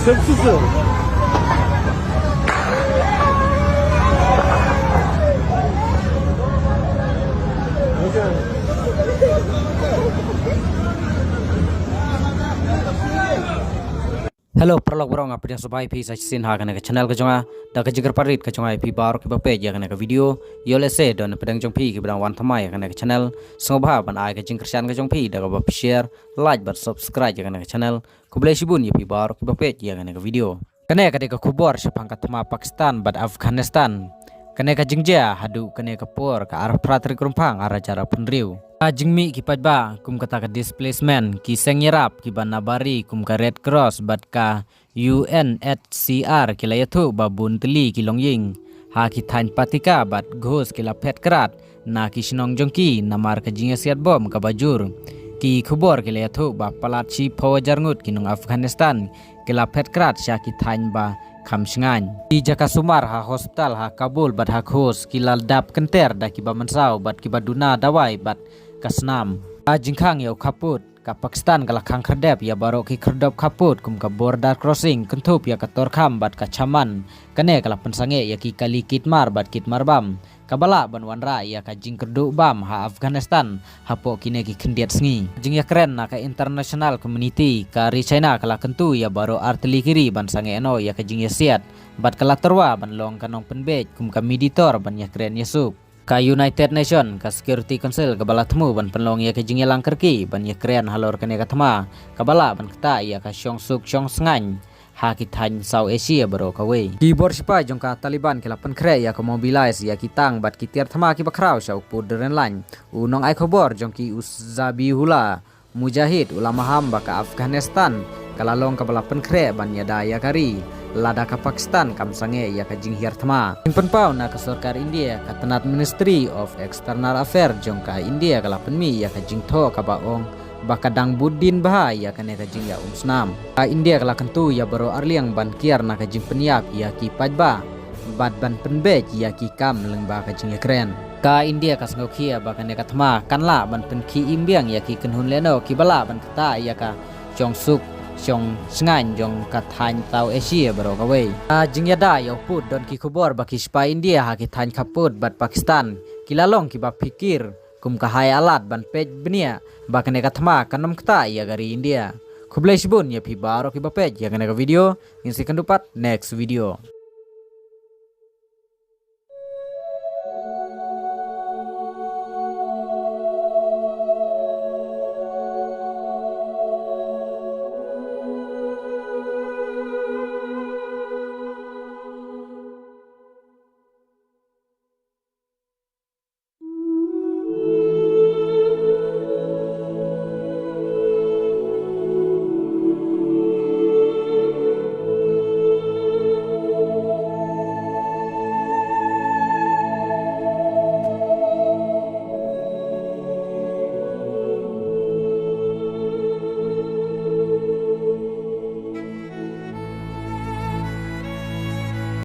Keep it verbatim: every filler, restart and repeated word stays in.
Hello paralok baroh, nga pdiang sngewbha ïa phi sa shisien ha kane ka channel ka jong nga. Da ka jingkyrpad rit ka jong nga ïa phi baroh kiba peit ïa kane ka video, ïoh lehse don napdeng jong phi kiba dang wan thymmai ïa kane ka channel, sngewbha ban ai ka jingkyrshan ka jong phi da kaba phi share, like bad subscribe ïa kane ka channel. Khublei shibun ïa phi baroh kiba peit ïa kane ka video. Kane ka dei ka khubor shaphang ka thma Pakistan bad Afghanistan. Kane ka jingjia haduh kane ka por ka arphew phra tarik Rymphang arhajar arphew hynriew. Ka jingmih ki paidbah kum kata ka displacement, ki seng ïarap kiba na bari kum ka Red Cross bad ka U N H C R ki la ïathuh ba bun tylli ki longïing ha ki thaiñ Paktika bad Ghost ki la phet krad na ki shnong jong ki namar ka jingïasiat bom kaba jur. Ki khubor ki la ïathuh ba palat shiphew hajar ngut ki nong Afghanistan ki la phet krad sha ki thaiñ ba kham shngaiñ. Ki jaka sumar ha hospital ha Kabul bad ha Ghost ki la dap kynter da kiba mynsaw bad kiba duna dawai bad ka snam. Ka jingkhang ïa u khappud, ka Pakistan ka la khang khyrdep ïa baroh ki khyrdop khappud kum ka border crossing, kynthup ïa ka Torkham bad ka Chaman. Kane ka la pynsangeh ïa ki kali kit mar bad kit marbam kaba lah ban wanrah ïa ka jingkyrduh bam ha Afghanistan hapoh kine ki khyndiat sngi. Jingïakren na ka international community, ka ri China ka la kyntu ïa baroh artylli ki ri ban sangeh noh ïa ka jingïasiat bad ka la tyrwa ban long ka nongpynbeit kum ka mediator ban ïakren ïasuk. Ka United Nation, ka Security Council kaba la thmu ban pynlong ïa ka jingïalang kyrkieh ban ïakren halor kane ka thma kaba lah ban ktah ïa ka shongsuk shongsngaiñ ha ki thaiñ South Asia baroh kawei. Ki bor shipai jong ka Taliban ki la pynkhreh ïa ka mobilize ïa ki tank bad ki tiar thma kiba khraw sha u pud dren lain. U nongai khubor jong ki u Zabihullah Mujahid u la maham ba ka Afghanistan ka la long kaba la pynkhreh ban ïada ïa ka ri lada ka Pakistan kam sangeh ïa ka jinghiar thma. Jingpynpaw na ka sorkar India, ka tnat Ministry of External Affairs jong ka India ka la pynmih ïa ka jingthoh kaba ong ba ka dang bud dien bha ïa kane ka jingïaumsnam. Ka India ka la kyntu ïa baroh arliang ban kiar na ka jingpynïap ïa ki paidbah bad ban pynbeit ïa ki kam lyngba ka jingïakren. Ka India ka sngewkhia ba kane ka thma kan lah ban pynkhih im biang ïa ki kynhun lehnoh kiba lah ban ktah ïa ka shongsuk shongsngaiñ jong ka thaiñ South Asia baroh kawei. Ka jingïada ïa u pud, don ki khubor ba ki shipai India ha ki thaiñ khappud bad Pakistan ki la long kiba phikir kum ka high alert ban peit bniah ba kane ka thma kan ym ktah ïa ka ri India. Khublei shibun ïa phi baroh kiba peit ïa kane ka video. Ngin sa ïakynduh pat next video.